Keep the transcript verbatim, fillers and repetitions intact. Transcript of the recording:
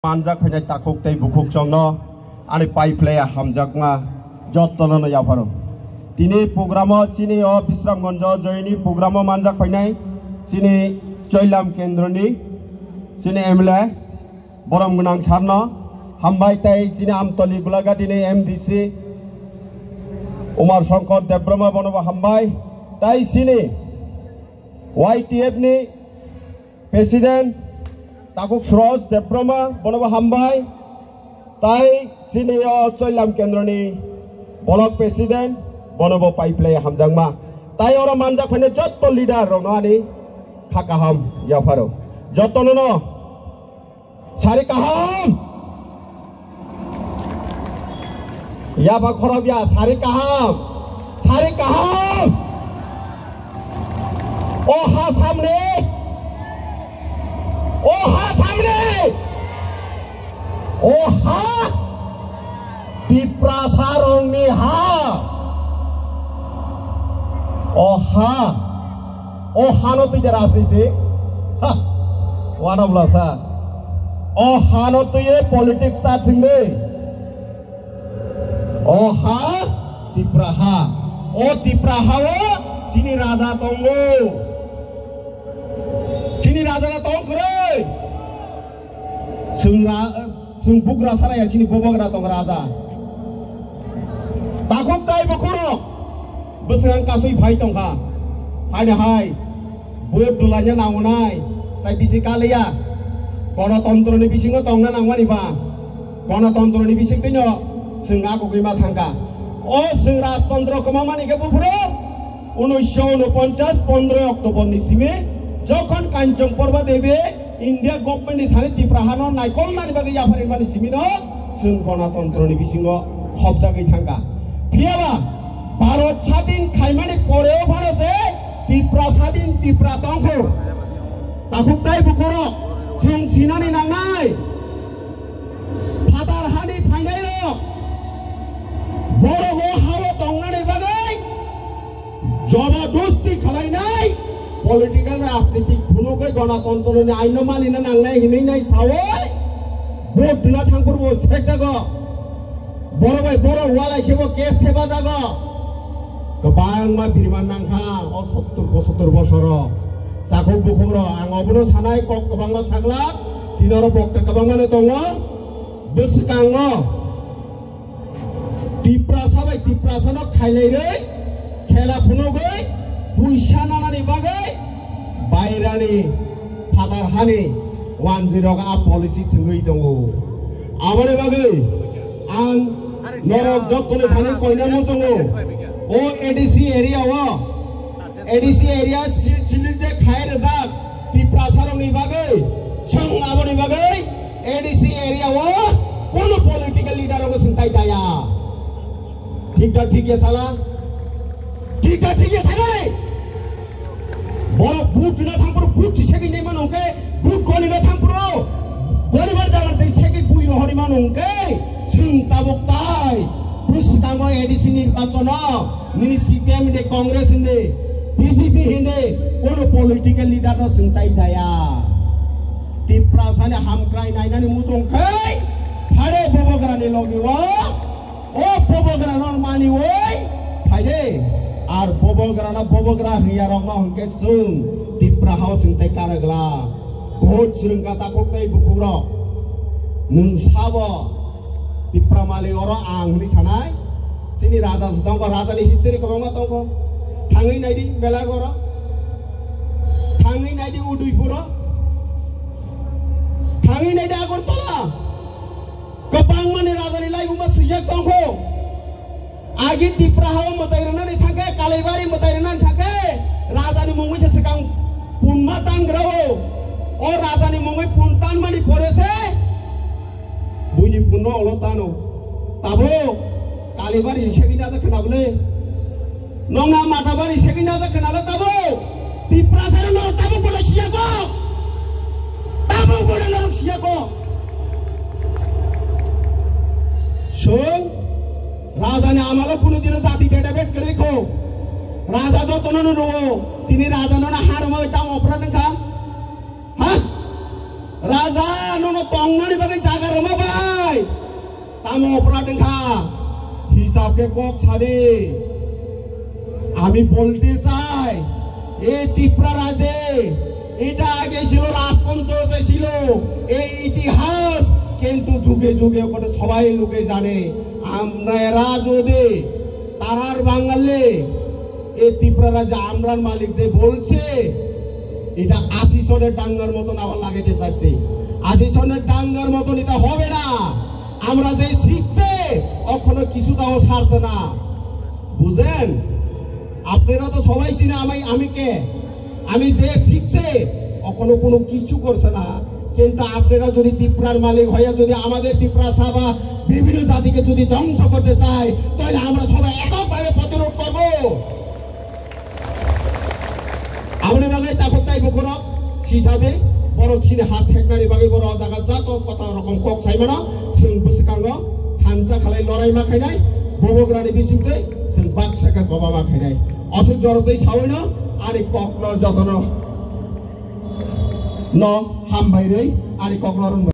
Manjak phainai takhuk tei bukhuk chongno ani pai phlai hamjakma jottono no yapharo. Tini programo chini o Bisramganjo joini programo manjak phainai chini Choilam kendroni chini M L A borom gwnang sarno hambai tei chini Amtoli Gulagati ni M D C Umar Shankar Debbarma bonobo hambai tei chini Y T F ni President takhuk Suroj Debbarma bonobo hambai. Tai chini o Choilam kendroni block president bonobo pai phlai hamjakma. Tai oro manjak phainai jotto leader rokno ani kha kaham yapharo. Jottono no sari kaham. Yaba khorok ya, sari kaham. Sari kaham. O ha samne. O ha samne. O ha. Tiprasa rongni ha. O ha. O hano twi de rajniti. Ha. Wana blasa. O hano twi politics ta thwngwi. O ha Tipra ha. O Tipra ha o chini raja tongo. Chini raja na tong kwrwi. Chwng ra-, chwng bugra saraya chini bubagra tong raja. Takhuk tai bukhurok bwswng kasui phai tongkha. Haino hai. Vote dulaina nangonai, tai bisi kaliya. Gonotontro ni bisingo tongna nangmani ba. Gonotontro ni bising tino chwng agugwi ma thangkha. O chwng rajtontro kwmamani khe buphuru unisho unoponchas pondroi October ni simi jokhon Kanchong Porba Devi India government ni thani Tipra hano naikolnani bagwi yapharwi mani simi no chwng gonotontro ni bisingo khopjagwi thangkha. Phiyaba Bharat sadin khaimani poreo phano se Tipra sadin Tipra tongkho. Takhuk tai bukhurok chwng sinani nangnai. Phatar hani phainairok borok o hao tongnani bagwi jobodosti khwlainai political rajnitik phunugwi gonotontro ni aino manina nangnai hinwi nai sawi vote dina thangphuru bo sekjago. Borok bai borok walai khebo case khe bajago. Kwbangma biriman nangkha o sottor pochottor bosoro. Takhuk bukhukrok ang obono sanai kok kwbangma saglak. Tini oro bokta kwbangmano tongo. Bwskango Tiprasa bai Tiprasano khailairwi khela phunugwi puisa nanani bagwi bairani phatar hani wanjwirok a policy thwngwi tongo. Aboni bagwi ang norok jottoni thani koina muchungo. O A D C area o, A D C area sil-, silil je khai rwjak Tiprasarokni bagwi, chwng aboni bagwi A D C area o kono political leader rokno swngtai daya. Thik da thik ya sala? Thik da thik ya sanai? Borok vote dina thangphuru vote si segwi nai mano hwnkhe vote goli na thangphuru goli bar jagar tei segwi bui rohori mano hwnkhe chwng tabuk tai bwskango A D C nirbachono nini C P M hindi, Congress hindi, B J P hindi, kono political leader no swngtai daya. Tiprasani hamkrai nainani muchung khai phare bubagrani logi o. O bubagrano maniwi phaide, ar bubagrano bubagra hwnyarokno hwnkhe chwng Tipra hao chwng tei karagla. Vote swrwngkha takhuk tei bukhukrok. Nwng sabo Tipra malik oro ang hwnwi sanai. Chini raja se tongkho, rajani history kwbangma tongkho. Thangwi naidi Belagoro. Thangwi naidi Udaipuro. Thangwi naidi Agartala. Kwbangmani rajani laibuma swijak tongkho. Agi Tipra hao mwtai rwnani thangkhe, Kalaibari mwtai rwnani thangkhe, rajani mungwi se swkang punma tangrao. O rajani mungwi pun tanmani pore se buini punno olo tano. Tabo Kalaibari segwi naja khna bwle. Nongna Matabari segwi naja khna le tabo. Tiprasano norok tabo bono siyako. Tabo bono norok siyako. Chwng rajani amalo kunu dino jati beda bet kwrwi kho. Raja jotono no rwo. Tini raja no na harma bai tamo opran wngkha. Ha? Raja, nono tongnani bagwi jaga rwma bai. Tamo oporad wngkha? Hisab khe kok sadi. Ami bolte chai, এই ত্রিপুরা রাজ্যে এটা আগে ছিল রাজতন্ত্র ছিল, এই ইতিহাস, কিন্তু যুগে যুগে ওখানে সবাই লোকে জানে আমরা এরা যদি তারার বাঙালি এই ত্রিপুরা রাজ্যে আমরার মালিক যে বলছে, এটা আশি সনের ডাঙ্গার মতন আবার লাগাইতে চাচ্ছে। আশি সনের ডাঙ্গার মতন এটা হবে না। আমরা যে শিখছে, এখনো কিছুটাও ছাড়ছে না। বুঝেন? আপনারা তো সবাই চিনে আমি, আমি কে। আমি যে শিখছে, এখনো কোনো কিছু করছে না। কিন্তু আপনারা যদি ত্রিপুরার মালিক হয়ে যদি আমাদের ত্রিপুরা সভা বিভিন্ন জাতিকে যদি ধ্বংস করতে চায়, তাহলে আমরা সবাই এককভাবে প্রতিরোধ করব। Aboni bagwi takhuk taibo kheno sisadi borok chini ha seknani bagwi borok o jaga joto kota rokom kok saimano chwng bwskango thansa khalai lorai ma khainai, bubagrani bisingtwi chwng baksa khe choba ma khainai. Aswk jorok twi sawino ani kokno jotono no hambai rwi ani kokno rwngbai.